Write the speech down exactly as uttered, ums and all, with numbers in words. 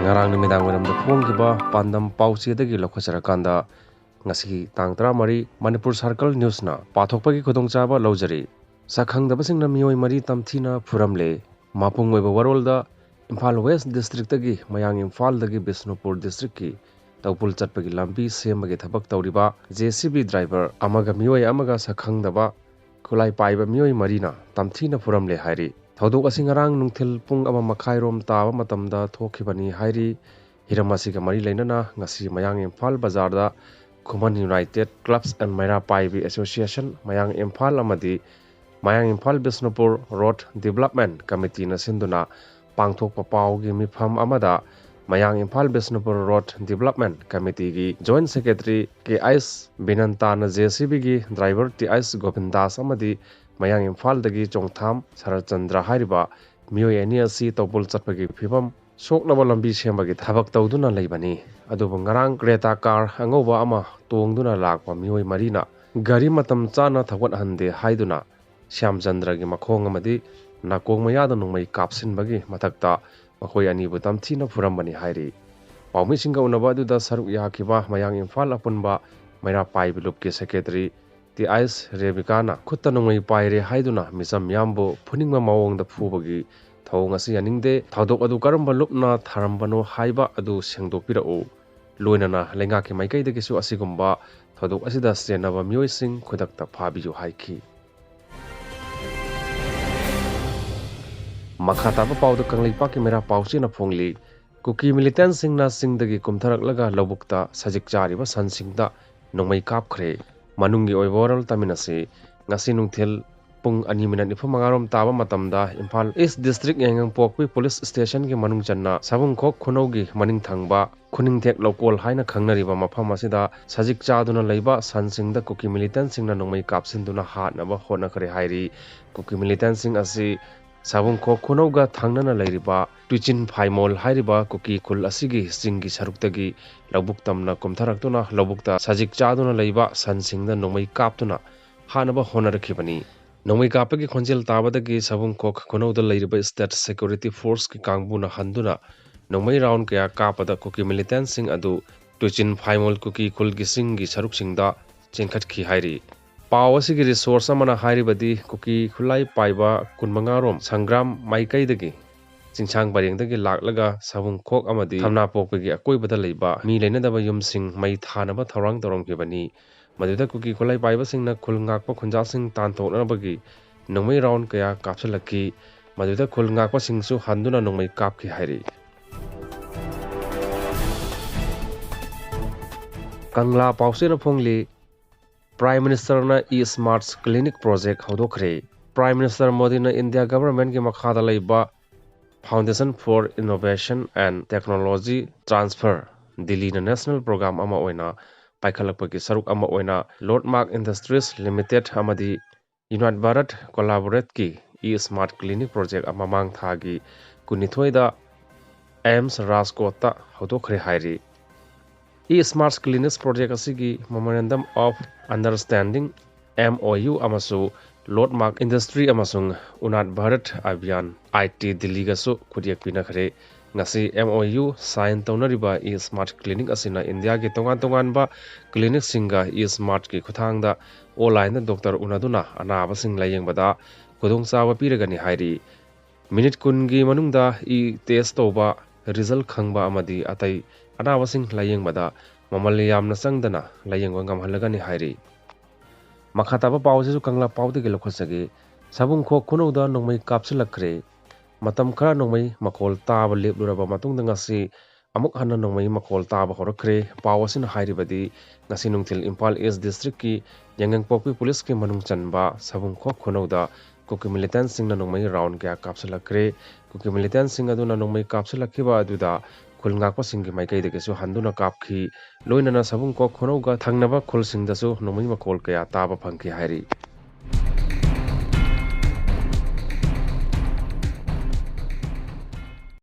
ꯉꯔꯥꯡ ꯅꯨꯃꯤꯗꯥꯡ ꯋꯥꯏꯔꯝꯗ ꯐꯣꯡꯈꯤꯕ ꯄꯥꯟꯗꯝ ꯄꯥꯎꯆꯦꯗꯒꯤ ꯂꯧꯈꯠꯆꯔꯀꯥꯟꯗ, ꯉꯁꯤꯒꯤ ꯇꯥꯡ ꯇꯔꯥꯃꯔꯤ ꯃꯅꯤꯄꯨꯔ ꯁꯥꯔꯀꯜ ꯅ꯭ꯌꯨꯁꯅ ꯄꯥꯊꯣꯛꯄꯒꯤ ꯈꯨꯗꯣꯡꯆꯥꯕ ꯂꯧꯖꯔꯤ꯫ ꯁꯛꯈꯪꯗꯕꯁꯤꯡꯅ ꯃꯤꯑꯣꯏ ꯃꯔꯤ ꯇꯝꯊꯤꯅ ꯐꯨꯔꯝꯂꯦ꯫ ꯃꯄꯨꯡ ꯑꯣꯏꯕ ꯋꯥꯔꯣꯜꯗ, ꯏꯝꯐꯥꯜ ꯋꯦꯁ ꯗꯤꯁꯇ꯭ꯔꯤꯛꯇꯒꯤ ꯃꯌꯥꯡ ꯏꯝꯐꯥꯜꯗꯒꯤ ꯕꯤꯁꯅꯨꯄꯨꯔ ꯗꯤꯁꯇ꯭ꯔꯤꯛꯀꯤ ꯇꯧꯕꯨꯜ ꯆꯠꯄꯒꯤ ꯂꯝꯕꯤ ꯁꯦꯝꯕꯒꯤ ꯊꯕꯛ ꯇꯧꯔꯤꯕ ꯖꯦ ꯁꯤ ꯕꯤ ꯗ꯭ꯔꯥꯏꯚꯔ ꯑꯃꯒ ꯃꯤꯑꯣꯏ ꯑꯃꯒ ꯁꯛꯈꯪꯗꯕ ꯈꯨꯠꯂꯥꯏ ꯄꯥꯏꯕ ꯃꯤꯑꯣꯏ ꯃꯔꯤꯅ ꯇꯝꯊꯤꯅ ꯐꯨꯔꯝꯂꯦ ꯍꯥꯏꯔꯤ꯫ ꯊꯧꯗꯣꯛ ꯑꯁꯤ ꯉꯔꯥꯡ ꯅꯨꯡꯊꯤꯜ ꯄꯨꯡ ꯑꯃ ꯃꯈꯥꯏꯔꯣꯝ ꯇꯥꯕ ꯃꯇꯝꯗ ꯊꯣꯛꯈꯤꯕꯅꯤ ꯍꯥꯏꯔꯤ꯫ ꯍꯤꯔꯝ ꯑꯁꯤꯒ ꯃꯔꯤ ꯂꯩꯅꯅ ꯉꯁꯤ ꯃꯌꯥꯡ ꯏꯝꯐꯥꯜ ꯕꯖꯥꯔꯗ ꯈꯨꯃꯟ united clubs and Meira Paibi association Mayang Imphal ꯑꯃꯗꯤ ꯃꯌꯥꯡ ꯏꯝꯐꯥꯜ ꯕꯤꯁꯅꯨꯄꯨꯔ ꯔꯣꯗ ꯗꯤꯕꯂꯞꯃꯦꯟ ꯀꯃꯤꯇꯤꯅ ꯁꯤꯟꯗꯨꯅ ꯄꯥꯡꯊꯣꯛꯄ ꯄꯥꯎꯒꯤ ꯃꯤꯐꯝ ꯑꯃꯗ ꯃꯌꯥꯡ ꯏꯝꯐꯥꯜ ꯕꯤꯁꯅꯨꯄꯨꯔ ꯔꯣꯗ ꯗꯤꯕꯂꯞꯃꯦꯟ ꯀꯃꯤꯇꯤꯒꯤ ꯖꯣꯏꯟꯠ ꯁꯦꯀ꯭ꯔꯦꯇꯔꯤ ꯀꯦ ꯑꯩꯁ ꯕꯤꯅꯟꯇꯥꯅ ꯖꯦ ꯁꯤ ꯕꯤꯒꯤ ꯗ꯭ꯔꯥꯏꯚꯔ ꯇꯤ ꯑꯩꯁ ꯒꯣꯕꯤꯟꯗꯥꯁ ꯑꯃꯗꯤ ꯃꯌꯥꯡ ꯏꯝꯐꯥꯜꯗꯒꯤ ꯆꯣꯡꯊꯥꯝ ꯁꯔꯠꯆꯟꯗ꯭ꯔ ꯍꯥꯏꯔꯤꯕ ꯃꯤꯑꯣꯏ ꯑꯅꯤ ꯑꯁꯤ ꯇꯧꯕꯨꯜ ꯆꯠꯄꯒꯤ ꯐꯤꯕꯝ ꯁꯣꯛꯅꯕ ꯂꯝꯕꯤ ꯁꯦꯝꯕꯒꯤ ꯊꯕꯛ ꯇꯧꯗꯨꯅ ꯂꯩꯕꯅꯤ꯫ ꯑꯗꯨꯕꯨ ꯉꯔꯥꯡ ꯀ꯭ꯔꯦꯇꯥ ꯀꯥꯔ ꯑꯉꯧꯕ ꯑꯃ ꯇꯣꯡꯗꯨꯅ ꯂꯥꯛꯄ ꯃꯤꯑꯣꯏ ꯃꯔꯤꯅ ꯒꯥꯔꯤ ꯃꯇꯝ ꯆꯥꯅ ꯊꯧꯒꯠꯍꯟꯗꯦ ꯍꯥꯏꯗꯨꯅ ꯁ꯭ꯌꯥꯝꯆꯟꯗ꯭ꯔꯒꯤ ꯃꯈꯣꯡ ꯑꯃꯗꯤ ꯅꯥꯀꯣꯡ ꯃꯌꯥꯗ ꯅꯣꯡꯃꯩ ꯀꯥꯞꯁꯤꯟꯕꯒꯤ ꯃꯊꯛꯇ ꯃꯈꯣꯏ ꯑꯅꯤꯕꯨ ꯇꯝꯊꯤꯅ ꯐꯨꯔꯝꯕꯅꯤ ꯍꯥꯏꯔꯤ꯫ ꯄꯥꯎꯃꯤꯁꯤꯡꯒ ꯎꯅꯕ ꯑꯗꯨꯗ ꯁꯔꯨꯛ ꯌꯥꯈꯤꯕ ꯃꯌꯥꯡ ꯏꯝꯐꯥꯜ ꯑꯄꯨꯟꯕ ꯃꯩꯔꯥ ꯄꯥꯏꯕꯤ ꯂꯨꯞꯀꯤ ꯁꯦꯀ꯭ꯔꯦꯇꯔꯤ ꯇꯤ ꯑꯥꯏꯁ ꯔꯦꯕꯤꯀꯥꯅ ꯈꯨꯠꯇ ꯅꯣꯡꯃꯩ ꯄꯥꯏꯔꯦ ꯍꯥꯏꯗꯨꯅ ꯃꯤꯆꯝ ꯃꯤꯌꯥꯝꯕꯨ ꯐꯨꯅꯤꯡꯕ ꯃꯑꯣꯡꯗ ꯐꯨꯕꯒꯤ ꯊꯧꯑꯣꯡ ꯑꯁꯤ ꯌꯥꯅꯤꯡꯗꯦ꯫ ꯊꯧꯗꯣꯛ ꯑꯗꯨ ꯀꯔꯝꯕ ꯂꯨꯞꯅ ꯊꯥꯔꯝꯕꯅꯣ ꯍꯥꯏꯕ ꯑꯗꯨ ꯁꯦꯡꯗꯣꯛꯄꯤꯔꯛꯎ꯫ ꯂꯣꯏꯅꯅ ꯂꯩꯉꯥꯛꯀꯤ ꯃꯥꯏꯀꯩꯗꯒꯤꯁꯨ ꯑꯁꯤꯒꯨꯝꯕ ꯊꯧꯗꯣꯛ ꯑꯁꯤꯗ ꯆꯦꯟꯅꯕ ꯃꯤꯑꯣꯏꯁꯤꯡ ꯈꯨꯗꯛꯇ ꯐꯥꯕꯤꯌꯨ ꯍꯥꯏꯈꯤ꯫ ꯃꯈꯥ ꯇꯥꯕ ꯄꯥꯎꯗ ꯀꯪꯂꯩꯄꯥꯛꯀꯤ ꯃꯩꯔꯥ ꯄꯥꯎꯆꯦꯅ ꯐꯣꯡꯂꯤ꯫ ꯀꯨꯀꯤ ꯃꯤꯂꯤꯇꯦꯟꯁꯤꯡꯅ ꯆꯤꯡꯗꯒꯤ ꯀꯨꯝꯊꯔꯛꯂꯒ ꯂꯧꯕꯨꯛꯇ ꯁꯖꯤꯛ ꯆꯥꯔꯤꯕ ꯁꯟꯁꯤꯡꯗ ꯅꯣꯡꯃꯩ ꯀꯥꯞꯈ꯭ꯔꯦ꯫ ꯃꯅꯨꯡꯒꯤ ꯑꯣꯏꯕ ꯋꯥꯔꯣꯜ ꯇꯥꯃꯤꯟꯅꯁꯤ꯫ ꯉꯁꯤ ꯅꯨꯡꯊꯤꯜ ꯄꯨꯡ ꯑꯅꯤ ꯃꯤꯅꯠ ꯅꯤꯐꯨ ꯃꯉꯥꯔꯣꯝ ꯇꯥꯕ ꯃꯇꯝꯗ ꯏꯝꯐꯥꯜ ꯏꯁ ꯗꯤꯁꯇ꯭ꯔꯤꯛ ꯌꯥꯏꯉꯪꯄꯣꯛꯄꯤ ꯄꯨꯂꯤꯁ ꯁ꯭ꯇꯦꯁꯟꯒꯤ ꯃꯅꯨꯡ ꯆꯟꯅ ꯁꯥꯕꯨꯡꯈꯣꯛ ꯈꯨꯅꯧꯒꯤ ꯃꯅꯤꯡ ꯊꯪꯕ ꯈꯨꯅꯤꯡꯊꯦꯛ ꯂꯧꯀꯣꯜ ꯍꯥꯏꯅ ꯈꯪꯅꯔꯤꯕ ꯃꯐꯝ ꯑꯁꯤꯗ ꯁꯖꯤꯛ ꯆꯥꯗꯨꯅ ꯂꯩꯕ ꯁꯟꯁꯤꯡꯗ ꯀꯨꯀꯤ ꯃꯤꯂꯤꯇꯦꯟꯁꯤꯡꯅ ꯅꯣꯡꯃꯩ ꯀꯥꯞꯁꯤꯟꯗꯨꯅ ꯍꯥꯠꯅꯕ ꯍꯣꯠꯅꯈ꯭ꯔꯦ ꯍꯥꯏꯔꯤ꯫ ꯀꯨꯀꯤ ꯃꯤꯂꯤꯇꯦꯟꯁꯤꯡ ꯑꯁꯤ ꯁꯥꯕꯨꯡꯈꯣꯛ ꯈꯨꯅꯧꯒ ꯊꯪꯅꯅ ꯂꯩꯔꯤꯕ ꯇꯨꯏꯆꯤꯟ ꯐꯥꯏꯃꯣꯜ ꯍꯥꯏꯔꯤꯕ ꯀꯨꯀꯤ ꯈꯨꯜ ꯑꯁꯤꯒꯤ ꯆꯤꯡꯒꯤ ꯁꯔꯨꯛꯇꯒꯤ ꯂꯧꯕꯨꯛ ꯇꯝꯅ ꯀꯨꯝꯊꯔꯛꯇꯨꯅ ꯂꯧꯕꯨꯛꯇ ꯁꯖꯤꯛ ꯆꯥꯗꯨꯅ ꯂꯩꯕ ꯁꯟꯁꯤꯡꯗ ꯅꯣꯡꯃꯩ ꯀꯥꯞꯇꯨꯅ ꯍꯥꯠꯅꯕ ꯍꯣꯠꯅꯔꯛꯈꯤꯕꯅꯤ꯫ ꯅꯣꯡꯃꯩ ꯀꯥꯞꯄꯒꯤ ꯈꯣꯟꯖꯦꯜ ꯇꯥꯕꯗꯒꯤ ꯁꯥꯕꯨꯡꯈꯣꯛ ꯈꯨꯅꯧꯗ ꯂꯩꯔꯤꯕ ꯁ꯭ꯇꯦꯠ ꯁꯦꯀ꯭ꯌꯨꯔꯤꯇꯤ ꯐꯣꯔꯁꯀꯤ ꯀꯥꯡꯕꯨꯅ ꯍꯟꯗꯨꯅ ꯅꯣꯡꯃꯩ ꯔꯥꯎꯟ ꯀꯌꯥ ꯀꯥꯞꯄꯗ ꯀꯨꯀꯤ ꯃꯤꯂꯤꯇꯦꯟꯁꯤꯡ ꯑꯗꯨ ꯇꯨꯏꯆꯤꯟ ꯐꯥꯏꯃꯣꯜ ꯀꯨꯀꯤ ꯈꯨꯜꯒꯤ ꯆꯤꯡꯒꯤ ꯁꯔꯨꯛꯁꯤꯡꯗ ꯆꯦꯟꯈꯠꯈꯤ ꯍꯥꯏꯔꯤ꯫ ꯄꯥꯎ ꯑꯁꯤꯒꯤ ꯔꯤꯁꯣꯔꯁ ꯑꯃꯅ ꯍꯥꯏꯔꯤꯕꯗꯤ, ꯀꯨꯀꯤ ꯈꯨꯠꯂꯥꯏ ꯄꯥꯏꯕ ꯀꯨꯟꯃꯉꯥ ꯔꯣꯝ ꯁꯪꯒ꯭ꯔꯥꯝ ꯃꯥꯏꯀꯩꯗꯒꯤ ꯆꯤꯡꯁꯥꯡ ꯄꯔꯦꯡꯗꯒꯤ ꯂꯥꯛꯂꯒ ꯁꯕꯨꯡꯈꯣꯛ ꯑꯃꯗꯤ ꯊꯝꯅꯥꯄꯣꯛꯄꯒꯤ ꯑꯀꯣꯏꯕꯗ ꯂꯩꯕ ꯃꯤ ꯂꯩꯅꯗꯕ ꯌꯨꯝꯁꯤꯡ ꯃꯩ ꯊꯥꯅꯕ ꯊꯧꯔꯥꯡ ꯇꯧꯔꯝꯈꯤꯕꯅꯤ꯫ ꯃꯗꯨꯗ ꯀꯨꯀꯤ ꯈꯨꯠꯂꯥꯏ ꯄꯥꯏꯕꯁꯤꯡꯅ ꯈꯨꯜ ꯉꯥꯛꯄ ꯈꯨꯟꯖꯥꯁꯤꯡ ꯇꯥꯟꯊꯣꯛꯅꯕꯒꯤ ꯅꯣꯡꯃꯩ ꯔꯥꯎꯟ ꯀꯌꯥ ꯀꯥꯞꯁꯤꯜꯂꯛꯈꯤ꯫ ꯃꯗꯨꯗ ꯈꯨꯜ ꯉꯥꯛꯄꯁꯤꯡꯁꯨ ꯍꯟꯗꯨꯅ ꯅꯣꯡꯃꯩ ꯀꯥꯞꯈꯤ ꯍꯥꯏꯔꯤ꯫ ꯀꯪꯂꯥ ꯄꯥꯎꯆꯦꯅ ꯐꯣꯡꯂꯤ꯫ ꯄ꯭ꯔꯥꯏꯝ ꯃꯤꯅꯤꯁꯇꯔꯅ ꯏ ꯁ꯭ꯃꯥꯔꯠꯁ ꯀ꯭ꯂꯤꯅꯤꯛ ꯄ꯭ꯔꯣꯖꯦꯛ ꯍꯧꯗꯣꯛꯈ꯭ꯔꯦ꯫ ꯄ꯭ꯔꯥꯏꯝ ꯃꯤꯅꯤꯁꯇꯔ ꯃꯣꯗꯤꯅ ꯏꯟꯗꯤꯌꯥ ꯒꯚꯔꯟꯃꯦꯟꯠꯀꯤ ꯃꯈꯥꯗ ꯂꯩꯕ Foundation for Innovation and Technology Transfer ꯗꯤꯜꯂꯤꯅ ꯅꯦꯁꯅꯦꯜ ꯄ꯭ꯔꯣꯒ꯭ꯔꯥꯝ ꯑꯃ ꯑꯣꯏꯅ ꯄꯥꯏꯈꯠꯂꯛꯄꯒꯤ ꯁꯔꯨꯛ ꯑꯃ ꯑꯣꯏꯅ ꯂꯣꯗꯃꯥꯔꯛ ꯏꯟꯗꯁꯇ꯭ꯔꯤꯁ ꯂꯤꯃꯤꯇꯦꯗ ꯑꯃꯗꯤ ꯌꯨꯅꯥꯏꯠ ꯚꯥꯔꯠ ꯀꯣꯂꯥꯕꯣꯔꯦꯠꯀꯤ ꯏ ꯁ꯭ꯃꯥꯔꯠ ꯀ꯭ꯂꯤꯅꯤꯛ ꯄ꯭ꯔꯣꯖꯦꯛ ꯑꯃ ꯃꯃꯥꯡ ꯊꯥꯒꯤ ꯀꯨꯟꯅꯤꯊꯣꯏꯗ ꯑꯦꯝꯁ ꯔꯥꯖꯀꯣꯠꯇ ꯍꯧꯗꯣꯛꯈ꯭ꯔꯦ ꯍꯥꯏꯔꯤ꯫ ꯏ ꯁ꯭ꯃꯥꯔꯠ ꯀ꯭ꯂꯤꯅꯤꯛꯁ ꯄ꯭ꯔꯣꯖꯦꯛ ꯑꯁꯤꯒꯤ Memorandum of Understanding, M O U, ꯑꯃꯁꯨ ꯂꯣꯗꯃꯥꯔꯛ ꯏꯟꯗꯁꯇ꯭ꯔꯤ ꯑꯃꯁꯨꯡ ꯎꯅꯥꯠ ꯚꯥꯔꯠ ꯑꯚꯤꯌꯥꯟ, ꯑꯥꯏ ꯇꯤ, ꯗꯤꯜꯂꯤꯒꯁꯨ ꯈꯨꯠꯌꯦꯛ ꯄꯤꯅꯈ꯭ꯔꯦ꯫ ꯉꯁꯤ M O U ꯁꯥꯏꯟ ꯇꯧꯅꯔꯤꯕ ꯏ ꯁ꯭ꯃꯥꯔꯠ ꯀ꯭ꯂꯤꯅꯤꯛ ꯑꯁꯤꯅ ꯏꯟꯗꯤꯌꯥꯒꯤ ꯇꯣꯉꯥꯟ ꯇꯣꯉꯥꯟꯕ ꯀ꯭ꯂꯤꯅꯤꯛꯁꯤꯡꯒ ꯏ ꯁ꯭ꯃꯥꯔꯠꯀꯤ ꯈꯨꯠꯊꯥꯡꯗ ꯑꯣꯟꯂꯥꯏꯟꯗ ꯗꯣꯛꯇꯔ ꯎꯅꯗꯨꯅ ꯑꯅꯥꯕꯁꯤꯡ ꯂꯥꯌꯦꯡꯕꯗ ꯈꯨꯗꯣꯡꯆꯥꯕ ꯄꯤꯔꯒꯅꯤ ꯍꯥꯏꯔꯤ꯫ ꯃꯤꯅꯤꯠ ꯀꯨꯟꯒꯤ ꯃꯅꯨꯡꯗ ꯏ ꯇꯦꯁ ꯇꯧꯕ, ꯔꯤꯖꯜ ꯈꯪꯕ ꯑꯃꯗꯤ ꯑꯇꯩ ꯑꯅꯥꯕꯁꯤꯡ ꯂꯥꯌꯦꯡꯕꯗ ꯃꯃꯜ ꯌꯥꯝꯅ ꯆꯪꯗꯅ ꯂꯥꯌꯦꯡꯕ ꯉꯝꯍꯜꯂꯒꯅꯤ ꯍꯥꯏꯔꯤ꯫ ꯃꯈꯥ ꯇꯥꯕ ꯄꯥꯎ ꯑꯁꯤꯁꯨ ꯀꯪꯂꯥ ꯄꯥꯎꯗꯒꯤ ꯂꯧꯈꯠꯆꯒꯦ꯫ ꯁꯕꯨꯡꯈꯣꯛ ꯈꯨꯅꯧꯗ ꯅꯣꯡꯃꯩ ꯀꯥꯞꯁꯤꯜꯂꯛꯈ꯭ꯔꯦ꯫ ꯃꯇꯝ ꯈꯔ ꯅꯣꯡꯃꯩ ꯃꯈꯣꯜ ꯇꯥꯕ ꯂꯦꯞꯂꯨꯔꯕ ꯃꯇꯨꯡꯗ ꯉꯁꯤ ꯑꯃꯨꯛ ꯍꯟꯅ ꯅꯣꯡꯃꯩ ꯃꯈꯣꯜ ꯇꯥꯕ ꯍꯧꯔꯛꯈ꯭ꯔꯦ꯫ ꯄꯥꯎ ꯑꯁꯤꯅ ꯍꯥꯏꯔꯤꯕꯗꯤ, ꯉꯁꯤ ꯅꯨꯡꯊꯤꯜ ꯏꯝꯐꯥꯜ ꯏꯁ ꯗꯤꯁꯇ꯭ꯔꯤꯛꯀꯤ ꯌꯥꯏꯉꯪꯄꯣꯛꯄꯤ ꯄꯨꯂꯤꯁꯀꯤ ꯃꯅꯨꯡ ꯆꯟꯕ ꯁꯕꯨꯡꯈꯣꯛ ꯈꯨꯅꯧꯗ ꯀꯨꯀꯤ ꯃꯤꯂꯤꯇꯦꯟꯁꯤꯡꯅ ꯅꯣꯡꯃꯩ ꯔꯥꯎꯟ ꯀꯌꯥ ꯀꯥꯞꯁꯤꯜꯂꯛꯈ꯭ꯔꯦ꯫ ꯀꯨꯀꯤ ꯃꯤꯂꯤꯇꯦꯟꯁꯤꯡ ꯑꯗꯨꯅ ꯅꯣꯡꯃꯩ ꯀꯥꯞꯁꯤꯜꯂꯛꯈꯤꯕ ꯑꯗꯨꯗ ꯈꯨꯜ ꯉꯥꯛꯄꯁꯤꯡꯒꯤ ꯃꯥꯏꯀꯩꯗꯒꯤꯁꯨ ꯍꯟꯗꯨꯅ ꯀꯥꯞꯈꯤ꯫ ꯂꯣꯏꯅꯅ ꯁꯕꯨꯡꯈꯣꯛ ꯈꯨꯅꯧꯒ ꯊꯪꯅꯕ ꯈꯨꯜꯁꯤꯡꯗꯁꯨ ꯅꯣꯡꯃꯩ ꯃꯈꯣꯜ ꯀꯌꯥ ꯇꯥꯕ ꯐꯪꯈꯤ ꯍꯥꯏꯔꯤ꯫